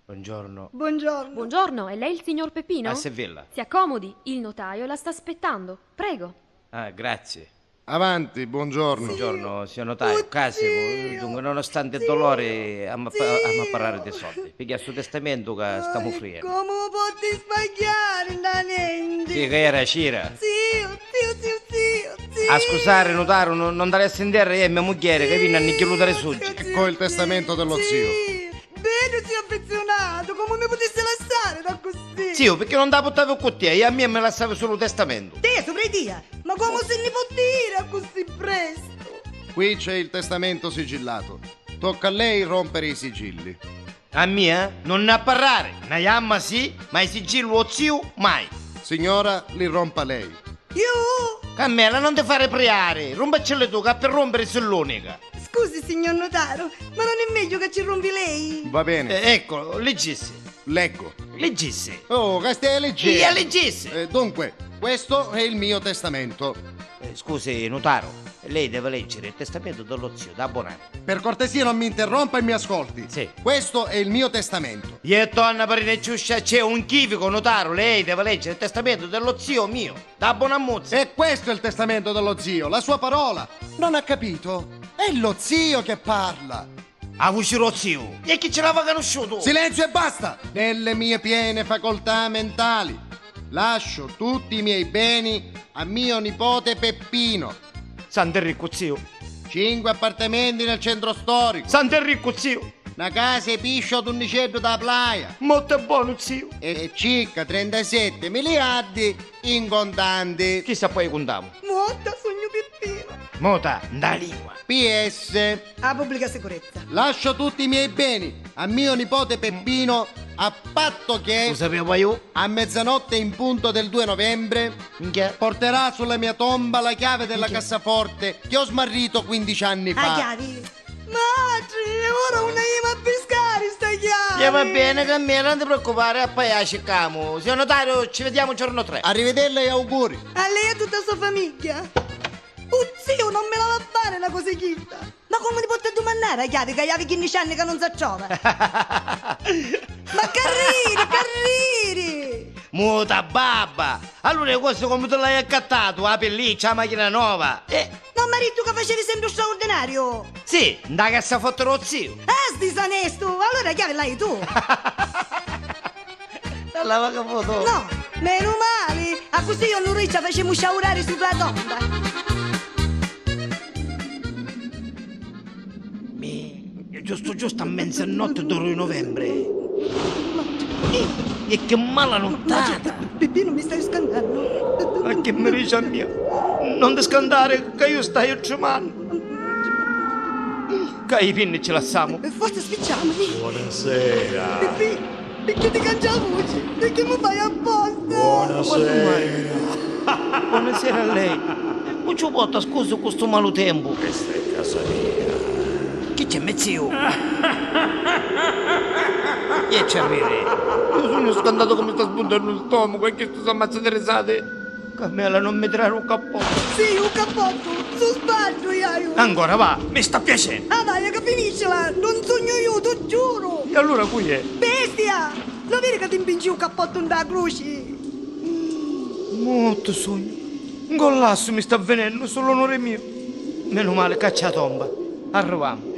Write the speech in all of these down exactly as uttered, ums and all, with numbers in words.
Buongiorno. Buongiorno. Buongiorno, è lei il signor Peppino? A Sevilla. Si accomodi, il notaio la sta aspettando. Prego. Ah, grazie. Avanti, buongiorno. Buongiorno, signor notaio. Casi, dunque, nonostante il dolore, amo a pa-, amo a parlare di soldi. Pigghia sto testamento che stiamo friendo. Come potti sbagliare, nda nenti? Chi che era, c'era? Zio, zio, zio, zio, zio. A scusare, notaro, non, non dare a sentire, è mia moglie che viene a nichilutare suggi. Ecco il testamento dello zio. Sì. Bene, zio affezionato, come mi putissi lassare da così? Zio, perché non te la portavi con te? E a mia mi lassavi solo testamento. Te, sopra di Dio, ma come si ne può dire così presto? Qui c'è il testamento sigillato. Tocca a lei rompere i sigilli. A mia? Non ne ha parlare. Na jamma sì, ma i sigilli o zio, mai. Signora, li rompa lei. Io? Carmela, non ti fare priare, rumpacelle tu, che per rompere sei l'unica. Scusi, signor notaro, ma non è meglio che ci rompi lei? Va bene. Eh, ecco, leggissi. Leggo. Leggissi. Oh, che stai a leggere? Io leggissi. Eh, dunque, questo è il mio testamento. Eh, scusi, notaro, lei deve leggere il testamento dello zio, da buon'anima. Per cortesia non mi interrompa e mi ascolti. Sì. Questo è il mio testamento. Iè, donna Parinecciuscia, c'è un chivico, notaro, lei deve leggere il testamento dello zio mio, da buon'ammuzza. E questo è il testamento dello zio, la sua parola. Non ha capito? È lo zio che parla. A vuci ro ziu! E chi ci l'ava canusciutu? Silenzio e basta! Nelle mie piene facoltà mentali, lascio tutti i miei beni a mio nipote Peppino. Sant'Enricu, ziu. Cinque appartamenti nel centro storico. Sant'Enricu, ziu. Na casa 'e pisciu a tunniceddu dâ plaja. Mottu e bonu, ziu. E circa trentasette miliardi in contanti. Chissa poi cuntamu. Mota, sugnu Pippinu. Mota, nda lingua. P S. A pubblica sicurezza. Lascio tutti i miei beni a mio nipote Peppino a patto che... Lu sapivu poi iu. A mezzanotte in punto del due novembre... Minchia. Porterà sulla mia tomba la chiave della cassaforte che ho smarrito quindici anni fa. A chiavi. Matri, e ora unni jemu a piscari sta chiavi? E va bene, Carmela, non ti preoccupare, e poi la circamu. Signor notario, ci vediamo giorno tre. Arrivederla e auguri. A lei e a tutta la sua famiglia. U ziu non mi la va a fare na cosa chidda. Ma comu ti potti addumannari a chiavi ca havi quindici anni ca non sa trova? Ma carriri, carriri! Muta, babba! Allura e cose comu ti l'hai accattatu? A pelliccia, a machina nova? Eh! Non m'ha dittu ca facevi sempri u straurdinariu? Sì, nda cassaforte ro ziu. Ah, sdisonestu! Allura a chiavi l'hai tu! Allora, ma che vuoi tu? No, menu mali! Accussì io e Nuriccia facemu sciaurari supra a tomba. Mi, giustu giustu a menzanotte d'oru di novembre. E che mala nottata! Peppino, mi stai scannando. Ma che mi dici a mia? Non ti scantare, che io staiu tremannu. Ca i pinni ci lassamu. Forza, spicciamuni. Buonasera. Pipì, picchì ti cangia la voce? Picchì mi fai apposta? Buonasera. Buonasera a lei. Cu ci porta, scusi, cu stu malu tempu? Questa è casa mia. Chi c'è, me ziu? E c'è riri. Io sugnu scantatu ca mi sta spuntannu lu stomacu e chistu s'ammazza di risati. Carmela, non mi tirare u cappottu. Sì, u cappottu, su sbaddu, iaiu. Ancora va, mi sta piacennu. Ah, vai, ca finiscila, non sugnu iu, tu giuru. E allura cui è? Bestia! Lo viri ca ti mpinci u cappottu nta cruci? Mortu sugnu. Un collassu mi sta venennu, su l'onore mio. Menu male ca c'è a tomba. Arrivamu.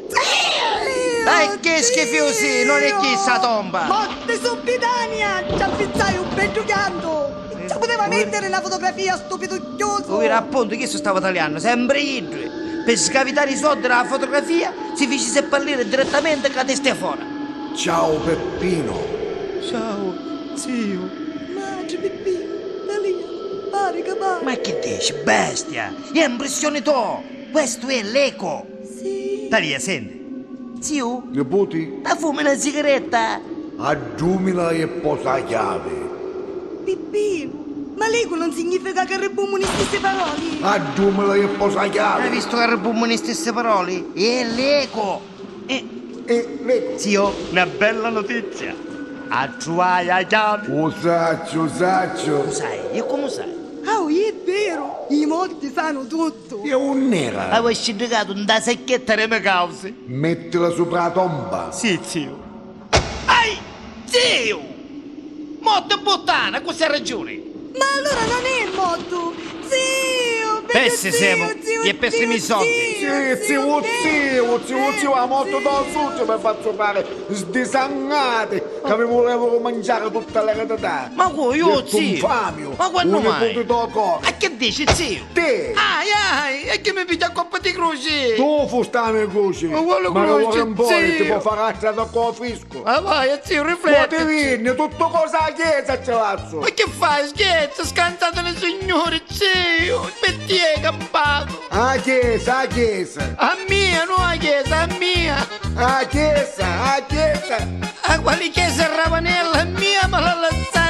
Eh, che schifiusi, non è chissa a tomba! Motti subitania! Ci avvizzai un beddu chiantu! Ci puteva mettere na fotografia, stupidu chiusu! Ovvero, appunto, chistu stava taliannu, sempre iddu! Per scavitare i soldi della fotografia si fici seppellire direttamente ca testa fora! Ciao Peppino! Ciao, zio! Matri, Peppino, Talia, pari ca pari! Ma che dici, bestia? È impressione to! Questo è l'eco! Sì. Talia, senti. Ziu? Niputi? Ta fumi na sigaretta? Addumila e posa a chiavi. Pippinu, ma l'eco non significa ca arribbumu ni stissi paroli? Addumila e posa a chiavi. Hai visto ca arribbumu ni stissi paroli? È l'eco! Eh. E l'eco. Zio, na bella notizia! Attruvai a chiavi! U sacciu, u sacciu! U sai? E comu sai? Ah, è vero! I morti sanu tuttu! E unn'era? Aveva sciddicatu nta sacchetta di me causi. Mettila supra a tomba. Sì, ziu. Ai! Ziu! Mottu e buttana, cu sta ragiuni! Ma allura non è mottu! Ziu! Pessi semu, e pessimi soldi! Ziu, ziu, ziu, ziu, a mottu do succi mi fazzu fari sdisannati ca vi vulevuru manciari tutta l'eredità! Ma cu, io ziu? Ma quannu mai? A che dici, ziu? Ti! Ai, ai, e chi mi pigghia a coppa di cruci? Tu fustani cruci! Ma quale cruci, ziu? Ti può fare la strada con fisco! Ma vai, ziu, rifletti. Mo ti vinni, tuttu cosa a chiesa ci lazzu. Ma chi fai, scherzi, scanzati di signuri, ziu, pi tia hai campatu. A chiesa, a chiesa. A mia, no a chiesa, a mia. A chiesa, a chiesa. A quali chiesa, Ravanella, a mia ma la lassai.